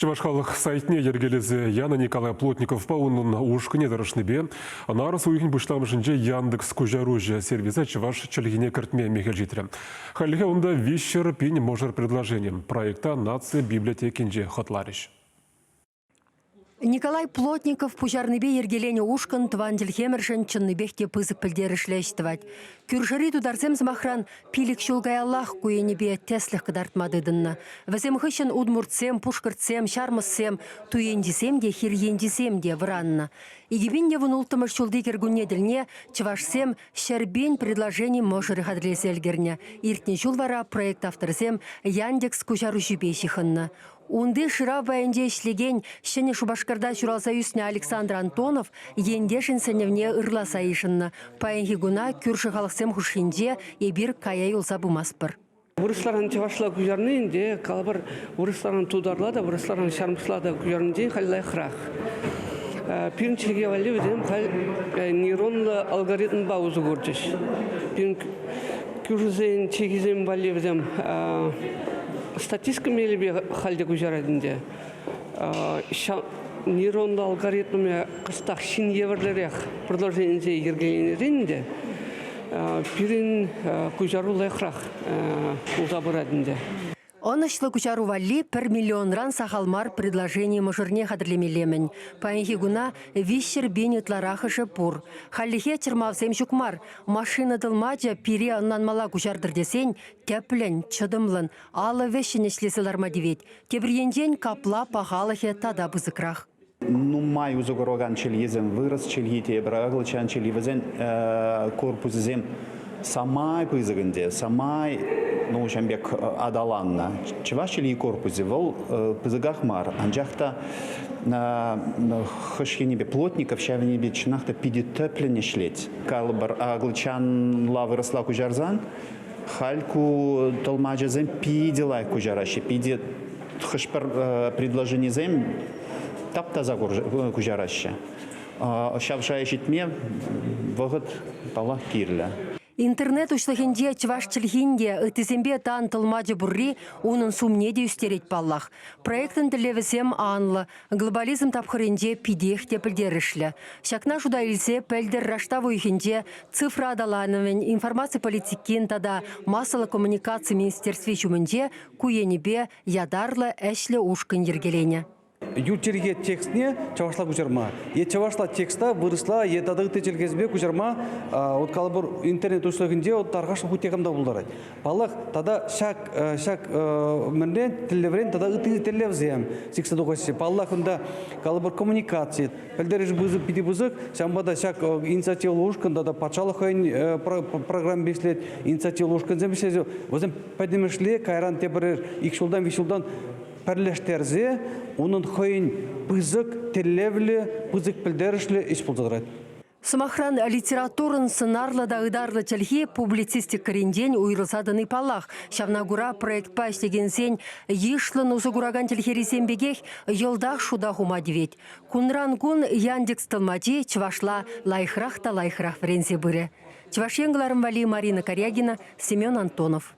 Чӑваш халӑх сайтне йӗркелесе янӑ Николай Плотниковпа унӑн ушкӑнӗ тӑрӑшнипе нарӑс уйӑхӗн пуҫламӑшӗнче Яндекс куҫаруҫӑ сервиса чӑваш чӗлхине кӗртме мехел ҫитрӗ. Хальлӗхе унта 300 000 мӑшӑр предложени. Проекта наци библиотекинче хӑтларӗҫ. Николай Плотников пуҫарнипе йӗркеленӗ ушкӑн тӑван чӗлхемӗршӗн чӑннипех те пысӑк пӗлтерӗшлӗ ӗҫ тӑвать. Кӳршӗри тутарсем, сӑмахран, пилӗк ҫул каяллах ку енӗпе тӗслӗх кӑтартма тытӑннӑ. Вӗсем хыҫҫӑн удмуртсем, пушкӑртсем, ҫармӑссем, туенчисем те, хирьенчисем те вӑраннӑ. 2016 ҫулти кӗркунне тӗлне чӑвашсем 100 000 предложени мӑшӑрӗ хатӗрлесе ӗлкӗрнӗ. Иртнӗ ҫул вара проект авторӗсем Яндекс куҫаруҫипе ҫыхӑннӑ. Унти шырав пайӗнче ӗҫлекен Ҫӗнӗ Шупашкарта ҫуралса ӳснӗ Александр Антонов ентешӗн сӗнӗвне ырласа йышӑннӑ. Паянхи куна кӳршӗ халӑхсем хушшинче эпир кая юлса пымастпӑр. Вырӑсларан чӑвашла куҫарни ӗнтӗ, калӑпӑр, вырӑсларан тутарла та, вырӑсларан ҫармӑсла та куҫарнинчен халь лайӑхрах. Пирӗн чӗлхе валли вӗсем халь нейронлӑ алгоритмпа усӑ курчӗҫ. Пирӗн кӳршӗсен чӗлхисем валли вӗсем статистика мелӗпе халь те куҫарать ӗнтӗ. Ҫав нейронлӑ алгоритмӗ кӑштах ҫын евӗрлӗрех предложенисене йӗркеленӗрен ӗнтӗ пирӗн куҫару лайӑхрах пулса пырать ӗнтӗ. Ӑнӑҫлӑ куҫару валли пӗр миллионран сахал мар предложени мӑшӑрне хатӗрлемелле-мӗн. Паянхи куна 300 пин ытларахӑшӗ пур. Хальлӗхе чӑрмавсем ҫук мар. Машина тӑлмачӗ пире ӑнланмалла куҫартӑр тесен тӗплӗн, чӑтӑмлӑн, алӑ вӗҫҫӗн ӗҫлесе ларма тивет. Тепӗр енчен капла пахалӑхӗ тата пысӑкрах. Нумай усӑ куракан чӗлхесем вырӑс чӗлхи тепӗр, акӑлчан чӗлхи вӗсен корпусӗсем самай пысӑк ӗнтӗ, самай ну, ҫавӑн пек аталаннӑ. Чӑваш чӗлхи корпусӗ вӑл пысӑках мар, анчах та хӑш енӗпе Плотников ҫав енӗпе чӑнах та питӗ тӗплӗн ӗҫлет. Калӑпӑр, акӑлчанла вырӑсла куҫарсан халь ку тӑлмачӑсем питӗ лайӑх куҫараҫҫӗ, питӗ хӑш-пӗр предложенисем тап-таса куҫараҫҫӗ. Ҫав шая ҫитме вӑхӑт, паллах, кирлӗ. Интернет уҫлӑхӗнче чӑваш чӗлхин те ыттисемпе тан тӑлмачӑ пурри унӑн сумне те ӳстерет паллах. Проектӑн тӗллевӗсем анлӑ, глобализм тапхӑрӗнче питех те пӗлтерӗшлӗ. Ҫакна шута илсе пӗлтӗр раштав уйӑхӗнче цифра аталанӑвӗн, информаци политикин тата массӑллӑ коммуникаци министерстви ҫумӗнче ку енӗпе ятарлӑ ӗҫлӗ ушкӑн йӗркеленӗ. Ют чӗлхе текстне чӑвашла куҫарма е чӑвашла текста вырӑсла е тата ытти чӗлхесемпе куҫарма вот калӑпӑр интернет уҫлӑхӗнче вот тархасшӑн хуть те кам та пултарать. Паллах, тата ҫак ҫак мӗнрен тӗллеврен тата ытти тӗллевсем сиксе тухаҫҫӗ. Паллах, унта калӑпӑр коммуникаци пӗлтерӗшӗ пысӑк, питӗ пысӑк. Ҫавӑнпа та ҫак инициативлӑ ушкӑн тата патшалӑх хӑйӗн программипе ӗҫлет, инициативлӑ ушкӑнсем ӗҫлесе вӗсем пӗтӗмӗшле кайран тепӗр ик ҫултан, виҫ ҫултан пӗрлештерсе унӑн хӑйӗн пысӑк тӗллевлӗ, пысӑк пӗлтерӗшлӗ ӗҫ пулса тӑрать. Сӑмахран, литературӑн сӑнарлӑ та ытарлӑ чӗлхи публицистикӑринчен уйрӑлса тӑни паллах. Ҫавна кура проектпа ӗҫлекенсен йышлӑн усӑ куракан чӗлхерисем пекех йӑлтах шута хума тивет. Кунран-кун Яндекс тӑлмачи чӑвашла лайӑхрах та лайӑхрах вӗренсе пырӗ. Чӑваш Ен кӑларӑм валли Марина Карягина, Семен Антонов.